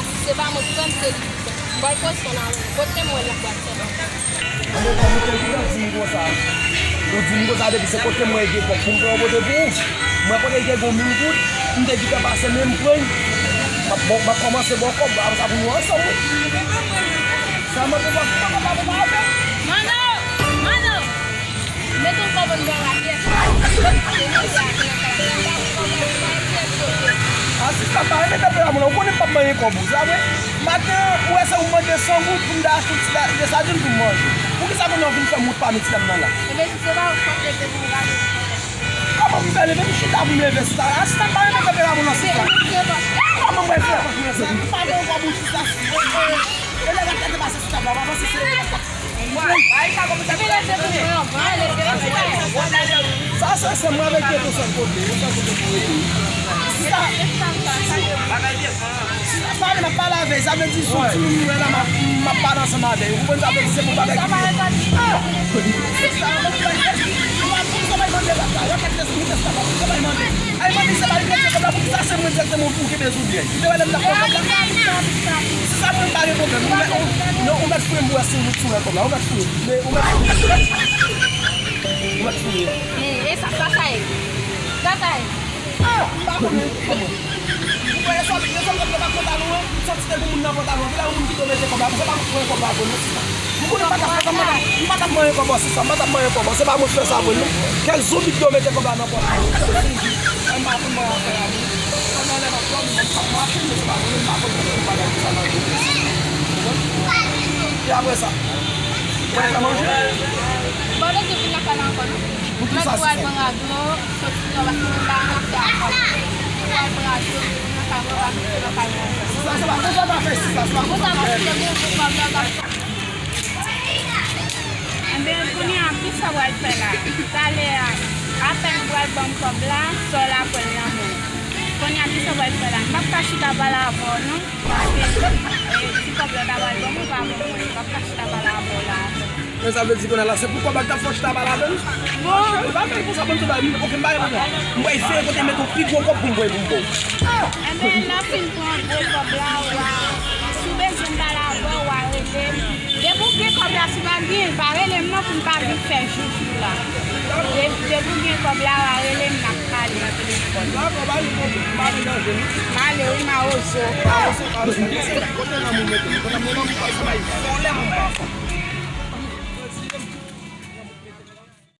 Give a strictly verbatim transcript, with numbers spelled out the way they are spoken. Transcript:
a si se pa mwen ki pran m, se li ki pran. M ba l pozisyon nan men w. Kote m wè l ap pral fè bagay. Mwen, kòm ou te gentan di m konsa, ou di m konsa depi se kote m wè gen kòb pou m pran pote pou ou. Mwen kote gen gon mil goud, m te gentan pase men m pran l. M ap, bon, m ap kòmanse ba w kòb, apre sa pou nou ansanm, wi. Sèlman pou w pa, pou w pa, pou w pa avè m. Manno! Manno! Mete yon kòb anndan la pyès la. Asistan pa renmen tanperaman w la. Ou konnen m p ap manyen kòb ou, sa vre? Maten an, ou wè se ou mande san goud pou m ta achte yon ti la, de sadin pou m manje. Poukisa kounye a ou vin fè m wont pami ti dam nan la? Ebyen, si se pa ou k ap leve pou m gade. Kòman m fè leve? M chita pou m leve sista. Asistan pa renmen tanperaman w la sista. Kòman m pral fè? M pa manyen kòb ou sista. E, e, e lè gad gade pase sista la, w avanse se Sa se, se mwen avèk Petro sèl kote, yon sèl kote pou rete. Sista, sista, pale, m ap pale avè l, sa vle di si yon timoun m wè la, m ap, m ap pale ansanm avè l. Ou konprann sa vle di, se pou bagay ki byen. Ah! Sista, mwen, mwen, mwen, mwen, mwen, mwen, mwen, mwen, mwen, mwen, mwen, mwen, mwen, mwen, mwen, mwen, Ay, manmi, se pa li k retire kòb la, poukisa se mwen dirèkteman ou kenbe sou byen? Ou te wè lè m t ap pran kòb la? Se sa, mwen pa gen pwoblèm. Ou mèt, ou, non, ou mèt fouye m pou wè si ou, si ou wè kòb la. Ou mèt fouye. Men, ou mèt fouye. Ou mèt fouye. E, e sa, sa, sa ye? Sa, sa ye? Ah, m pa konnen. Ou wè, e sòl, e sòl kòb la pa pantalon an. Sòti te pou moun nan pantalon. Ki lè yon moun kite w mete kòb la? Se pa mwen k pran kòb la vre, non, sista. Ou konnen m pa t ap, m pa t ap, m pa t ap manyen kòb an, sista, m pa t ap manyen kòb an, se pa mwen k fè sa vre, non. Kèl zonbi ki te mete kòb la nan pòch mwen? Kèl zonbi? Ay, m pa konn mwen afè a, non. Pandan lè m ap dòmi, m ap mache, men se pa vre, m pa konn mwen bagay konsa nan zonbi. E apre sa? Ou pral fè manje? Bon, nou di vin lakay la ankò, non. Poukisa, sista? Mwen pral pran radyo, soti deyò, paske mwen pa nan afè a ankò. Mwen pral pran radyo, mwen nan kay mwen, paske mwen nan kay mwen. Sista, se pa konsa w ta fè, sista, se pa konsa w ta fè. Konsa, paske mwen pran radyo. Enben, kounye a, kisa w pral fè la? Talè a, apèn ou pral ban m kòb la, sa w la pran l nan men w. Kounye a, kisa w pral fè la? M p ap ka chita pale avè w, non. Paske, e, ti kòb la w ta pral ban mwen, ou pa ban mwen. M p ap ka chita pale avè w la ankò. Men sa vle di kounye a la, se pou kòb la k t ap fè w chita pale avè m? Bon. Cheri, pa fè konsa, ban m tou bagay. Ok, m pa gen pwoblèm. M pral fè kote m mete yon pi gwo kòb pou m voye pou m ba w. Enben, lè w fin pran gwo kòb la, w a, si w bezwen m pale avè w, w a rele m. Depi w gen kòb la, si w pa gen, pa rele m non pou m pa vin fè joujou la. De-, depi w gen kòb la, w a rele m, n ap pale nan telefòn. Dakò, pa gen pwoblèm, pa gen danje, non. M ale wi, mawozo. Mawozo, mawozo, mawozo. Kote lanmou mete m? Kote lanmou, lanmou pa sa bay vòlè moun pa fè.